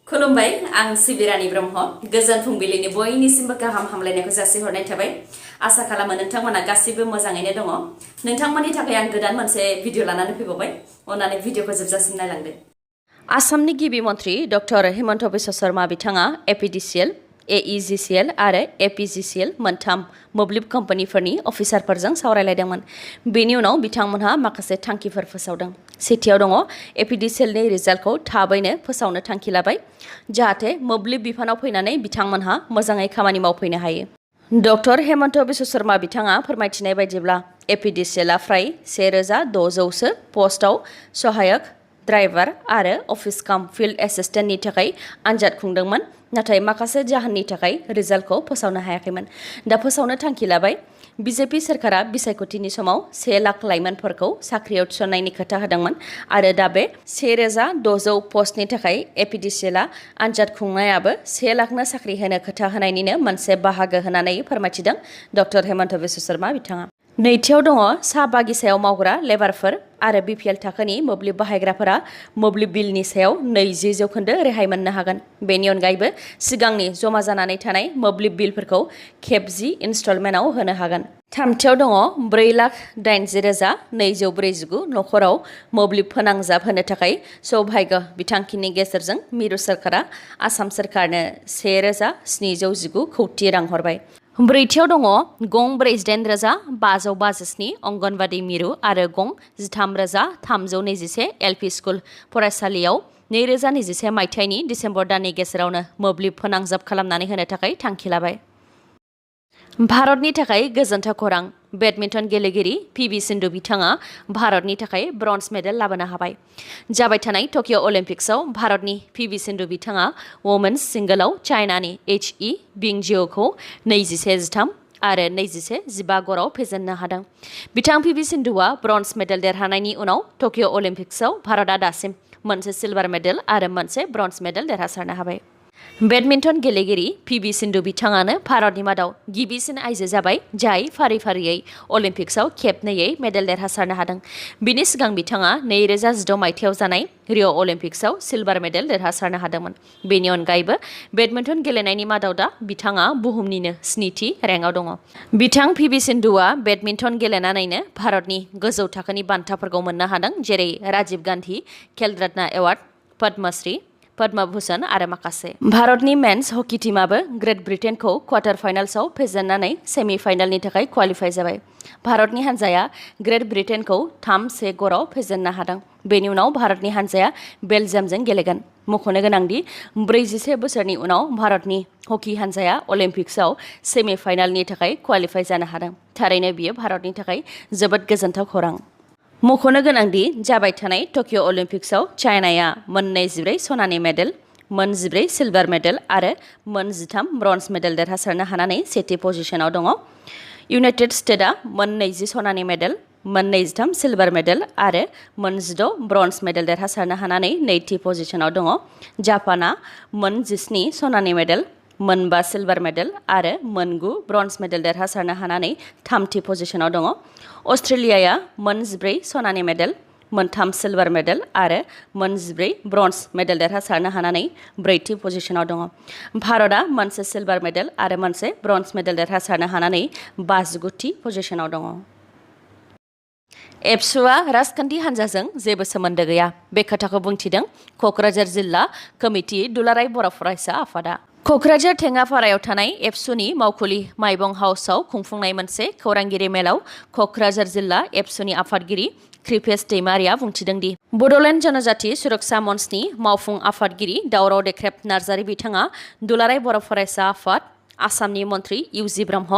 खुलुमबाय आं सिबिरानि ब्रह्म गोजोन फुंबिलिनि बयनिसिमबो गाहाम हामलायनायखौ जासिहरनाय थाबाय आसा खालामो नोंथांमोना गासिबो मोजाङैनो दङ नोंथांमोननि थाखाय आं गोदान मोनसे भिडिअ लानानै फैबावबाय अन्नानै भिडिअखौ जोबजासिम नायलांदो आसामनि गिबि मन्थ्रि डक्टर हिमन्त बिश्व शर्मा बिथाङा एपिडिसिएल AEGCL आरो APGCL मोनथाम मोब्लिब कम्पानिफोरनि अफिसारफोरजों सावरायलायदोंमोन बेनि उनाव बिथांमोनहा माखासे थांखिफोर फोसावदों सेथियाव दङ APDCLनि रिजाल्टखौ थाबैनो फोसावनो थांखि लाबाय जाहाथे मोब्लिब बिफानाव फैनानै बिथांमोनहा मोजाङै खामानि मावफैनो हायो डक्टर हिमन्त बिश्व शर्मा बिथाङा फोरमायथिनाय बायदिब्ला APDCLआ फ्राय 1600सो पस्टआव सहायक ड्राइभार आरो अफिस काम फिल्ड एसिस्टेन्टनि थाखाय आनजाद खुंदोंमोन नाथाय माखासे जाहोननि थाखाय रिजाल्टखौ फोसावनो हायाखैमोन दा फोसावनो थांखि लाबाय बीजेपी सरकारा बिसायख'थिनि समाव 1 लाख लाइमोनफोरखौ साख्रियाव थिसननायनि खोथा होदोंमोन आरो दा बे 1600 पस्टनि थाखाय APDCLआ आनजाद खुंनायाबो 1 लाखनो साख्रि होनो खोथा होनायनिनो मोनसे बाहागो होननानै फोरमायथिदों डक्टर हिमन्त बिश्व शर्मा बिथाङा नैथियाव दङ साहा बागिसायाव मावग्रा लेबारफोर आरो BPL थाखोनि मोब्लिब बाहायग्राफोरा मोब्लिब बिलनि सायाव 20% रेहाय मोननो हागोन बेनि अनगायैबो सिगांनि जमा जानानै थानाय मोब्लिब बिलफोरखौ खेब 10 इनस्टलमेन्टआव होनो हागोन थामथियाव दङ 4,80,249 नखराव मोब्लिब फोनांजाब होनो थाखाय सौभाग्य बिथांखिनि गेजेरजों मिरु सरकारा आसाम सरकारनो 1,719 कौटि रां हरबाय ब्रैथियाव दङ गं 48,557 अंगनबादि मिरु आरो गं 13,321 LP स्कुल फरायसालियाव 2021 मायथाइनि डिसेम्बर दाननि गेजेरावनो मोब्लिब फोनांजाब खालामनानै होनो थाखाय थांखि लाबाय भारतनि थाखाय गोजोनथाव खौरां बेडमिन्टन गेलेगिरि PV सिन्धु बिथाङा भारतनि थाखाय ब्रन्ज मेडेल लाबोनो हाबाय जाबाय थानाय टकिअ अलिम्पिक्सआव भारतनि PV सिन्धु बिथाङा वमेन्स सिंगोलाव चाइनानि HE बिंजिओखौ 21-13 आरो 21-15 ग'राव फेजेननो हादों बिथां PV सिन्धुआ ब्रन्ज मेडेल देरहानायनि उनाव टकिअ अलिम्पिक्सआव भारतआ दासिम मोनसे सिलभार मेडेल आरो मोनसे ब्रन्ज मेडेल देरहासारनो हाबाय बेडमिन्टन गेलेगिरि PV सिन्धु बिथाङानो भारतनि मादाव गिबिसिन आइजो जाबाय जाय फारि-फारियै अलिम्पिक्सआव खेबनैयै मेडेल देरहासारनो हादों बिनि सिगां बिथाङा 2016 मायथाइयाव जानाय रिअ अलिम्पिक्सआव सिलभार मेडेल देरहासारनो हादोंमोन बेनि अनगायैबो बेडमिन्टन गेलेनायनि मादाव दा बिथाङा बुहुमनिनो 7थि रेंकआव दङ बिथां PV सिन्धुआ बेडमिन्टन गेलेनानैनो भारतनि गोजौ थाखोनि बान्थाफोरखौ मोननो हादों जेरै राजीव गान्धी खेल रत्न एवार्ड पद्मश्री पद्म भूषण आरो माखासे भारतनि मेन्स हकी टीमाबो ग्रेट ब्रिटेनखौ क्वार्टार फाइनाल्सआव फेजेननानै सेमि फाइनालनि थाखाय क्वालिफाइ जाबाय भारतनि हान्जाया ग्रेट ब्रिटेनखौ 3-1 ग'राव फेजेननो हादों बेनि उनाव भारतनि हान्जाया बेलजियामजों गेलेगोन मख'नो गोनांदि 41 बोसोरनि उनाव भारतनि हकी हान्जाया अलिम्पिक्सआव सेमि फाइनालनि थाखाय क्वालिफाइ जानो हादों थारैनो बियो भारतनि थाखाय जोबोद गोजोनथाव खौरां मख'नो गोनांदि जाबाय थानाय टकिअ अलिम्पिक्सआव चाइनाया 14 सनानि मेडेल 14 सिलभार मेडेल आरो 13 ब्रन्ज मेडेल देरहासारनो हानानै सेथि पजिशनाव दङ इउनाइटेड स्टेट्सआ 20 सनानि मेडेल 23 सिलभार मेडेल आरो 16 ब्रन्ज मेडेल देरहासारनो हानानै नैथि पजिशनाव दङ जापानआ 17 सनानि मेडेल 5 सिलभार मेडेल आरो 9 ब्रन्ज मेडेल देरहासारनो हानानै थामथि पजिशनाव दङ अस्ट्रेलियाया 14 सनानि मेडेल 3 सिलभार मेडेल आरो 14 ब्रन्ज मेडेल देरहासारनो हानानै ब्रैथि पजिशनाव दङ भारतआ मोनसे सिलभार मेडेल आरो मोनसे ब्रन्ज मेडेल देरहासारनो हानानै 59थि पजिशनाव दङ ABSUआ राजखान्थि हान्जाजों जेबो सोमोन्दो गैया बे खोथाखौ बुंथिदों क'क्राझार जिल्ला कमिटि दुलाराय बर' फरायसा आफादा क'क्राझार थेङाफारायाव थानाय ABSUनि मावखुलि माइबं हाउसआव खुंफुंनाय मोनसे खौरांगिरि मेलाव क'क्राझार जिल्ला ABSUनि आफादगिरि कृपेश दैमारिया बुंथिदों दि बड'लेण्ड जनजाति सुरक्षा मन्चनि मावफुं आफादगिरि दावराव देख्रेब नार्जारि बिथाङा दुलाराय बर' फरायसा आफाद आसामनि मन्थ्रि UG ब्रह्म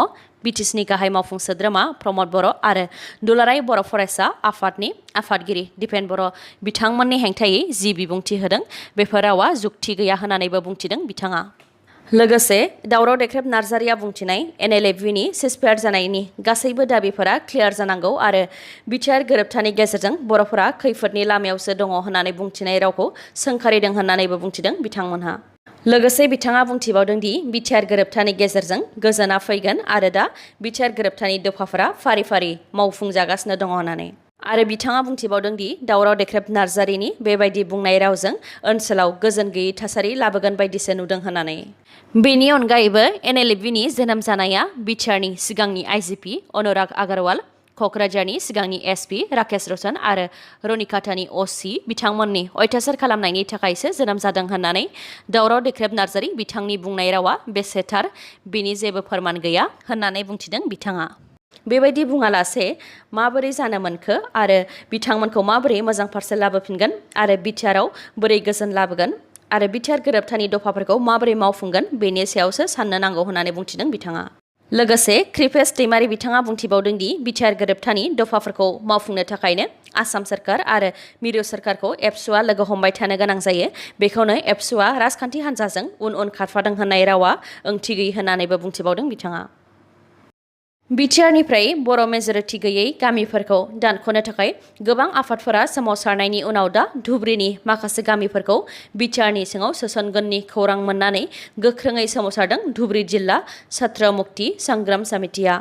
BTSनि गाहाय मावफुं सोद्रोमा प्रमद बर' आरो दुलाराय बर' फरायसा आफादनि आफादगिरि दिपेन बर' बिथांमोननि हेंथायै जि बिबुंथि होदों बेफोर रावा जुक्ति गैया होननानैबो बुंथिदों बिथाङा लोगोसे दावराव देख्रेब नार्जारिया बुंथिनाय NLFनि सिजफायार जानायनि गासैबो दाबिफोरा क्लियार जानांगौ आरो बिटिआर गोरोबथानि गेजेरजों बर'फोरा खैफोदनि लामायावसो दङ होननानै बुंथिनाय रावखौ सोंखारिदों होननानैबो बुंथिदों बिथांमोनहा लोगोसे बिथाङा बुंथिबावदों दि बिटिआर गोरोबथानि गेजेरजों गोजोना फैगोन आरो दा बिटिआर गोरोबथानि दफाफोरा फारि-फारि मावफुंजागासिनो दङ होननानै आरो बिथाङा बुंथिबावदों दि दावराव देख्रेब नार्जारिनि बेबायदि बुंनाय रावजों ओनसोलाव गोजोन गैयै थासारि लाबोगोन बायदिसो नुदों होननानै। बेनि अनगायैबो NLFनि जोनोम जानाया बिटिआरनि सिगांनि IGP अनुराग आगरवाल, क'क्राझारनि सिगांनि SP राकेश रतन आरो रनिकाटानि OC बिथांमोननि अयथासार खालामनायनि थाखायसो जोनोम जादों होननानै दावराव देख्रेब नार्जारि बिथांनि बुंनाय रावा बेसेथार बेनि जेबो फोरमान गैया होननानै बुंथिदों बिथाङा। बेबायदि बुङालासे माबोरै जानो मोनखो आरो बिथांमोनखौ माबोरै मोजां फारसे लाबोफिनगोन आरो बिटिआरआव बोरै गोजोन लाबोगोन आरो बिटिआर गोरोबथानि दफाफोरखौ माबोरै मावफुंगोन बेनि सायावसो साननो नांगौ होननानै बुंथिदों बिथाङा। लोगोसे कृपेश दैमारि बिथाङा बुंथिबावदों दि बिटिआर गोरोबथानि दफाफोरखौ मावफुंनो थाखायनो आसाम सोरखार आरो मिरु सोरखारखौ ABSUआ लोगो हमबाय थानो गोनां जायो। बेखौनो ABSUआ राजखान्थि हान्जाजों उन खारफादों होननाय रावा ओंथि गैयै होननानैबो बुंथिबावदों बिथाङा। बिटिआरनिफ्राय बर' मेजरिटि गैयै गामिफोरखौ दानख'नो थाखाय गोबां आफादफोरा सोमावसारनायनि उनाव दा धुबुरीनि माखासे गामिफोरखौ बिटिआरनि सिङाव सोसनगोननि खौरां मोननानै गोख्रोङै सोमावसारदों धुबुरी जिल्ला छात्र मुक्ति संग्राम समितिआ।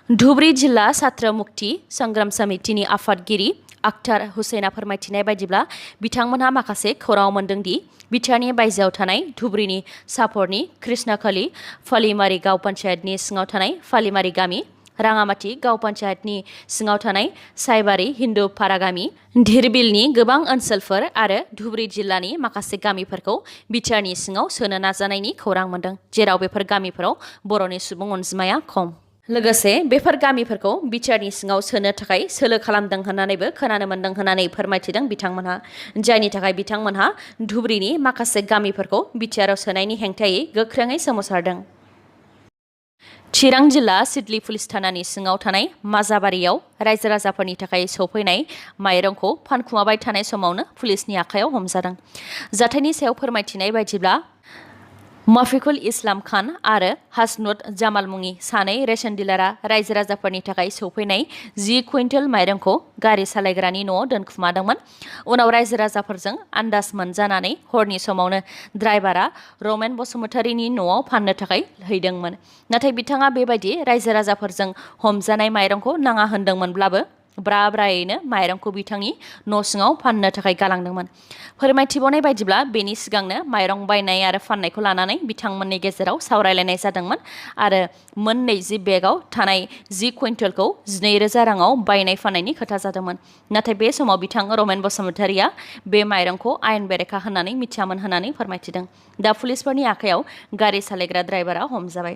धुबुरी जिल्ला छात्र मुक्ति संग्राम समितिनि आफादगिरि आख्तार हुसैना फोरमायथिनाय बायदिब्ला बिथांमोनहा माखासे खौरां मोनदों दि बिटिआरनि बायजोआव थानाय धुबुरीनि सापरनि कृष्णखाली फालिमारि गाव पन्चायतनि सिङाव थानाय फालिमारि गामि, राङामाटी गाव पन्चायतनि सिङाव थानाय सायबारि हिन्दु पारा गामि, धिरबिलनि गोबां ओनसोलफोर आरो धुबुरी जिल्लानि माखासे गामिफोरखौ बिटिआरनि सिङाव सोनो नाजानायनि खौरां मोनदों, जेराव बेफोर गामिफोराव बर'नि सुबुं अनजिमाया खम। लोगोसे बेफोर गामिफोरखौ बिटिआरनि सिङाव सोनो थाखाय सोलो खालामदों होननानैबो खोनानो मोनदों होननानै फोरमायथिदों बिथांमोनहा, जायनि थाखाय बिथांमोनहा धुबुरीनि माखासे गामिफोरखौ बिटिआरआव सोनायनि हेंथायै गोख्रोङै सोमावसारदों। चिरां जिल्ला सिडली पुलिस थानानि सिङाव थानाय माजाबारियाव रायजो राजाफोरनि थाखाय सौफैनाय माइरंखौ फानखुमाबाय थानाय समावनो पुलिसनि आखायाव हमजादों। जाथायनि सायाव फोरमायथिनाय बायदिब्ला मफिकुल इस्लाम खान आरो हासनुत जामाल मुंनि सानै रेशन डिलारा रायजो राजाफोरनि थाखाय सौफैनाय 10 कुइन्टेल माइरंखौ गारि सालायग्रानि न'आव दोनखुमादोंमोन। उनाव रायजो राजाफोरजों आन्दाज मोनजानानै हरनि समावनो ड्राइभारा रमेन बसुमतारीनि न'आव फाननो थाखाय हैदोंमोन। नाथाय बिथाङा बेबायदि रायजो राजाफोरजों हमजानाय माइरंखौ नाङा होनदोंमोनब्लाबो ब्रा-ब्रायैनो माइरंखौ बिथांनि न' सिङाव फाननो थाखाय गालांदोंमोन। फोरमायथिबावनाय बायदिब्ला बेनि सिगांनो माइरं बायनाय आरो फाननायखौ लानानै बिथांमोननि गेजेराव सावरायलायनाय जादोंमन आरो मोन 20 बेगाव थानाय 10 कुइन्टेलखौ 12,000 राङाव बायनाय फाननायनि खोथा जादोंमोन। नाथाय बे समाव बिथां रमेन बसुमतारीया बे माइरंखौ आयेन बेरेखा होननानै मिथियामोन होननानै फोरमायथिदों। दा पुलिसफोरनि आखायाव गारि सालायग्रा ड्राइभारा हमजाबाय।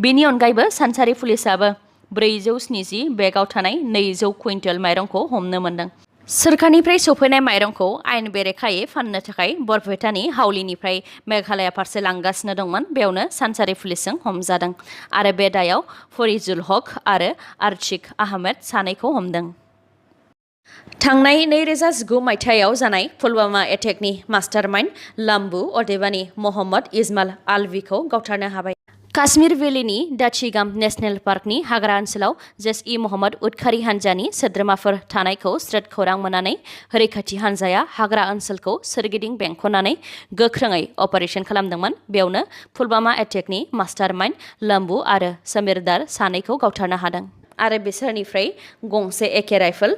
बेनि अनगायैबो सानसारि पुलिसाबो 470 बेगाव थानाय 200 कुइन्टेल माइरंखौ हमनो मोनदों। सोरखारनिफ्राय सौफैनाय माइरंखौ आयेन बेरेखायै फाननो थाखाय बरपेटानि हावलिनिफ्राय मेघालया फारसे लांगासिनो दंमोन। बेयावनो सानसारि पुलिसजों हमजादों आरो बे दायाव फरिजुल हक आरो आर्शिक आहमेद सानैखौ हमदों। थांनाय 2019 मायथाइयाव जानाय पुलवामा एटेकनि मास्टारमाइन्ड लाम्बु अदेबानि मोहम्मद इजमाल आलवीखौ गावथारनो हाबाय। काश्मीर भेलिनि दाचिगाम नेशनेल पार्कनि हाग्रा ओनसोलाव जैश-इ-मोहम्मद उदखारि हान्जानि सोद्रोमाफोर थानायखौ स्रोद खौरां मोननानै रैखाथि हान्जाया हाग्रा ओनसोलखौ सोरगिदिं बेंखननानै गोख्रोङै अपारेशन खालामदोंमोन। बेयावनो पुलवामा एटेकनि मास्टारमाइन्ड लाम्बु आरो समीरदार सानैखौ गावथारनो हादों आरो बिसोरनिफ्राय गंसे AK राइफल,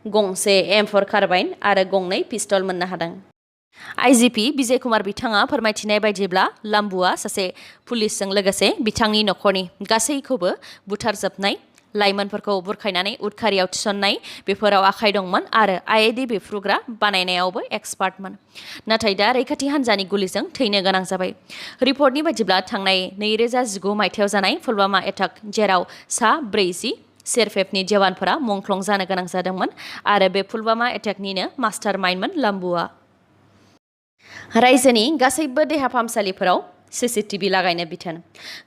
गंसे M4 कार्बाइन आरो गंनै पिस्तल मोननो हादों। IGP विजय कुमार बिथाङा फोरमायथिनाय बायदिब्ला लाम्बुआ सासे पुलिसजों लोगोसे बिथांनि नखरनि गासैखौबो बुथारजोबनाय, लाइमोनफोरखौ बुरखायनानै उदखारियाव थिसननाय बेफोराव आखाइ दंमोन आरो IED बेफ्रुग्रा बानायनायावबो एक्सपार्टमोन। नाथाय दा रैखाथि हान्जानि गुलिजों थैनो गोनां जाबाय। रिपर्टनि बायदिब्ला थांनाय 2019 मायथाइयाव जानाय पुलवामा एटाक, जेराव सा 40 CRPFनि जवानफोरा मुंख्लं जानो गोनां जादोंमोन आरो बे पुलवामा एटाकनिनो मास्टारमाइन्डमोन लाम्बुआ। रायजोनि गासैबो देहा फाहामसालिफोराव CCTV लागायनो बिथोन।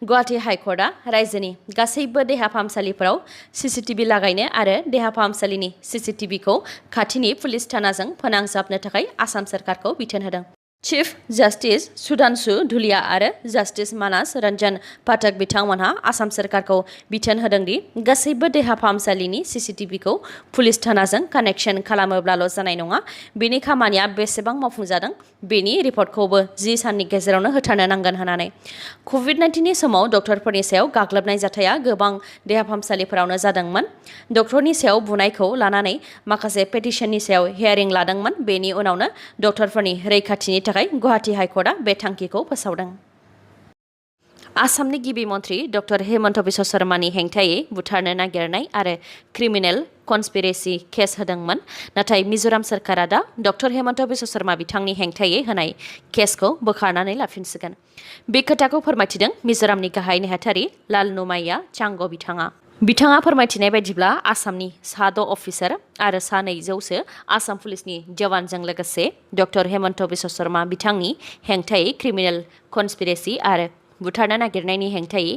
गुवाहाटी हाइकर्टआ रायजोनि गासैबो देहा फाहामसालिफोराव CCTV लागायनो आरो देहा फाहामसालिनि CCTVखौ खाथिनि पुलिस थानाजों फोनांजाबनो थाखाय आसाम सोरखारखौ बिथोन होदों। चिफ जास्टिस सुधांशु धुलिया आरो जास्टिस मानास रंजन पाठक बिथांमोनहा आसाम सरकारखौ बिथोन होदोंदि गासैबो देहा फाहामसालिनि सीसीटीवीखौ पुलिस थानाजों कानेक्शन खालामोब्लाल' जानाय नङा, बेनि खामानिया बेसेबां मावफुंजादों बेनि रिपर्टखौबो 10 साननि गेजेरावनो होथारनो नांगोन होननानै। कभिड-19नि समाव डक्टरफोरनि सायाव गाग्लोबनाय जाथाया गोबां देहा फाहामसालिफोरावनो जादोंमोन। डक्टरनि सायाव बुनायखौ लानानै माखासे पेटिशननि सायाव हियारिं लादोंमोन। बेनि उनावनो डक्टरफोरनि रैखाथिनि थाखाय गुवाहाटी हाइकर्टआ बे थांखिखौ फोसावदों। आसामनि गिबि मन्थ्रि डक्टर हेमन्त बिश्व शर्मानि हेंथायै बुथारनो नागिरनाय आरो क्रिमिनेल कनस्पिरेसि केस होदोंमोन, नाथाय मिजोराम सरकारा दा डक्टर हेमन्त बिश्व शर्मा बिथांनि हेंथायै होनाय केसखौ बोखारनानै लाफिनसिगोन। बे खोथाखौ फोरमायथिदों मिजोरामनि गाहाय नेहाथारि लालनुमाया चांग बिथाङा फोरमायथिनाय बायदिब्ला आसामनि सा 6 अफिसार आरो सा 200सो आसाम पुलिसनि जवानजों लोगोसे डक्टर हेमन्त बिश्व शर्मा बिथांनि हेंथायै क्रिमिनेल कनस्पिरेसि आरो बुथारनो नागिरनायनि हेंथायै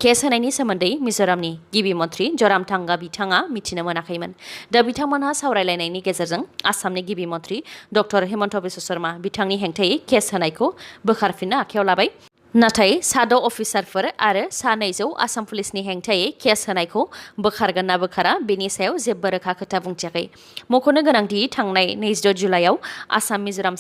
केस होनायनि सोमोन्दै मिजोरामनि गिबि मन्थ्रि जरामथांगा बिथाङा मिथिनो मोनाखैमोन। दा बिथांमोनहा सावरायलायनायनि गेजेरजों आसामनि गिबि मन्थ्रि डक्टर हेमन्त बिश्व शर्मा बिथांनि हेंथायै केस होनायखौ बोखारफिननो आखायाव लाबाय। नाथाय सा 6 अफिसारफोर आरो सा 200 आसाम पुलिसनि हेंथायै केस होनायखौ बोखारगोन ना बोखारा बेनि सायाव जेबो रोखा खोथा बुंथियाखै। मख'नो गोनांदि थांनाय 26 जुलाइआव आसाम मिजोराम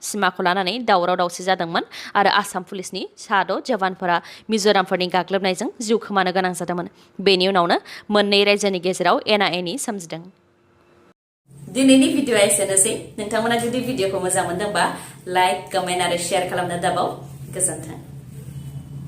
सिमाखौ लानानै दावराव दावसि जादोंमोन आरो आसाम पुलिसनि सा 6 जवानफोरा मिजोरामफोरनि गाग्लोबनायजों जिउ खोमानो गोनां जादोंमोन। बेनि उनावनो मोननै रायजोनि गेजेराव एना-एनि सोमजिदों। दिनैनि भिडिअ'आ एसेनोसै। नोंथांमोना जुदि भिडिअ'खौ मोजां मोनदोंबा लाइक, कमेन्ट आरो शेयार खालामनो दाबाव। गोजोन्थों।